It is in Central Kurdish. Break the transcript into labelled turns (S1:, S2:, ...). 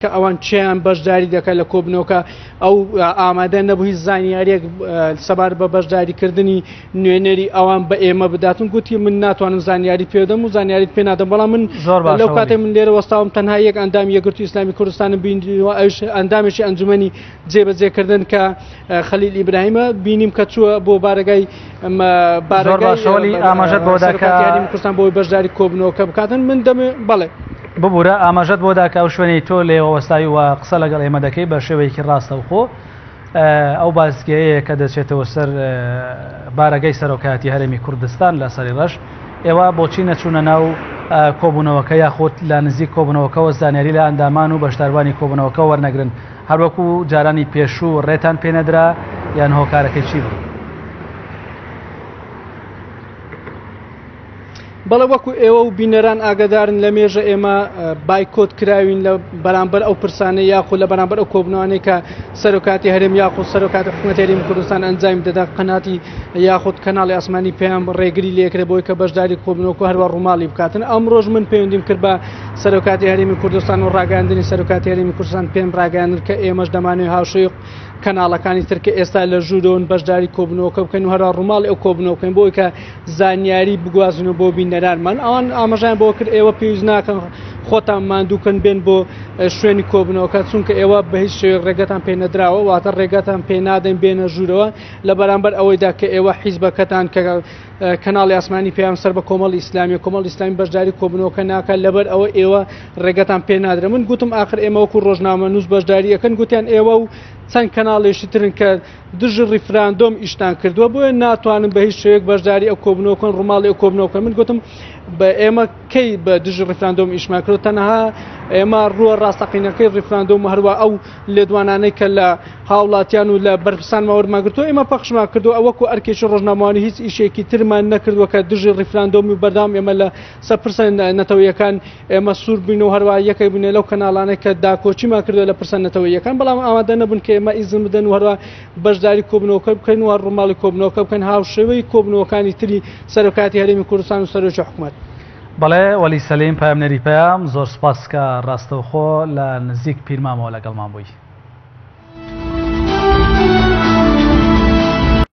S1: کە ئەوان چیان بەشداری دەکات لە کۆبنەوەکە ئەو ئامادە نەبوو هیچ زانیاریەک سەبارەت بە بەشداریکردنی نوێنەری ئەوان بە ئێمە بداتن. گوتی من ناتوانم زانیاری پێدەم و زانیاریت پێ نادەم، بەڵام من
S2: زۆر باشە
S1: لەو کاتێک
S2: وەلی.
S1: من لێرە وەستاوم تەنها یەک ئەندامی یەکگرتووی ئیسلامی کوردستانم بینیوە، ئەویش ئەندامێکی ئەنجومەنی جێبەجێکردن کە خەلیل ئیبراهیمە، بینیم کە چووە بۆ بارەگای
S2: زۆر
S1: بارەگای
S2: باشە وەلی، ئاماژەت بۆ دا کە
S1: سەرۆکایەتی هەرێمی کوردستان بۆی بەشداری کۆبنەوەکە بکاتن. من دەمێ بەڵێ.
S2: ببورە ئاماژەت بۆ دا کە ئەو شوێنەی تۆ لێوە وەستاوی و قسە لەگەڵ ئێمە دەکەی بە شێوەیەکی ڕاستەوخۆ ئەو بازگەیە کە دەچێتەوە سەر بارەگای سەرۆکایەتی هەرێمی کوردستان لە سەری ڕەش، ئێوە بۆچی نەچوونە ناو کۆبوونەوەکە یاخود لە نزیک کۆبوونەوەکەوە زانیاری لە ئەندامان و بەشداربووانی کۆبوونەوەکە وەرنەگرن هەروەکو جارانی پێشوو ڕێتان پێنەدرا یان هۆکارەکەی چی بوو؟
S1: بەڵێ وەکو ئێوە و بینەران ئاگدارن لە مێژە ئێمە بایکۆت کراوین لە بەرامبەر ئەو پرسانە یاخود لە بەرامبەر ئەو کۆبنەوانەی کە سەرۆکاتی هەرێم یاخود سەرۆکاتی حکوومەت هەرێمی کوردستان ئەنجامی دەدا، قەناتی یاخود کەناڵی ئاسمانی پێیان ڕێگری لێکرێ بۆی کە بەشداری کۆبنەوەکە هەروە ڕووماڵی بکاتن. ئەمڕۆژ من پەیوەندیم کرد بە سەرۆکاتی هەرێمی کوردستان و ڕاگەاندنی سەرۆکاتی هەرێمی کوردستان پێم ڕاگەاندن کە ئێمەش دەمانەوێت هاوشێوەی کەناڵەکانی تر کە ئێستا لە ژوورەوەن بەشداری کۆبنەوەکە بکەن و هەروە ڕووماڵی ئەو کۆبنەوە بکەن بۆی کە زانیاری بگوازنەوە بۆ بینەرانمان. ئەوان ئاماژەیان بۆ کرد ئێوە پێویست ناکەن خۆتان ماندووکەن بێن بۆ شوێنی کۆبنەوەکە، چونکە ئێوە بە هیچ شێوەیەک ڕێگەتان پێ نەدراوە، واتە ڕێگەتان پێ نادەین بێنە ژوورەوە لە بەرامبەر ئەوەیدا کە ئێوە حیزبەکەتان کە کەناڵی ئاسمانی پێیان سەر بە کۆمەڵی ئیسلامی، کۆمەڵی ئیسلامی بەشداری کۆبنەوەکە ناکات لەبەر ئەوە ئێوە ڕێگەتان پێ نادرێت. من گوتم ئاخر ئێمە وەکو ڕۆژنامەنووس بەشداری ئەکەن، گوتیان ئێوە و چەند کەناڵێکی ترن کە دژی ڕیفراندۆم ئیشتان کردووە، بۆیە ناتوانن بە هیچ شێوەیەک بەشداری ئەو کۆبنەوە بکەن، ڕووماڵی ئەو کۆبنەوە بکەن. من گوتم بە ئێمە کەی بە دژی ڕیفراندۆم ئیشمان کردو؟ تەنها ئێمە ڕووە ڕاستەقینەکەی ڕیفراندۆم و هەروە ئەو لێدوانانەی کە لە هاوڵاتیان و لە بەرپرسانمان وەرمان گرتووە ئێمە پەخشمان کردو، وەکو ئەرکێکی ڕۆژنامەوانی هیچ ئیشێکی ترمان نەکردووە کە دژی ڕیفراندۆم و بەردەوام ئێمە لە سەر پرسە نەتەوەیەکان ئێمە سوور بووین و هەروە یەکێک بووین لەو کەناڵانەی کە داکۆکیمان کردووە لە پرسە نەتەوەیەکان، بەڵام ئامادە نەبوون کە ئێمە ئیزن بدەن و هەروە بەشداری کۆبنەوەکە بکەین و هەر ڕووماڵی کۆبنەوەکە بکەن هاوشێوەی کۆبنەوەکانی تری سەرۆکاتی هەرێمی کوردستان و سەرۆکی حکومەت.
S2: بەڵێ وەلی سەلیم پەیامنێری پەیام، زۆر سوپاس کە ڕاستەوخۆ لە نزیک پیرمامەوە لەگەڵمان بووی.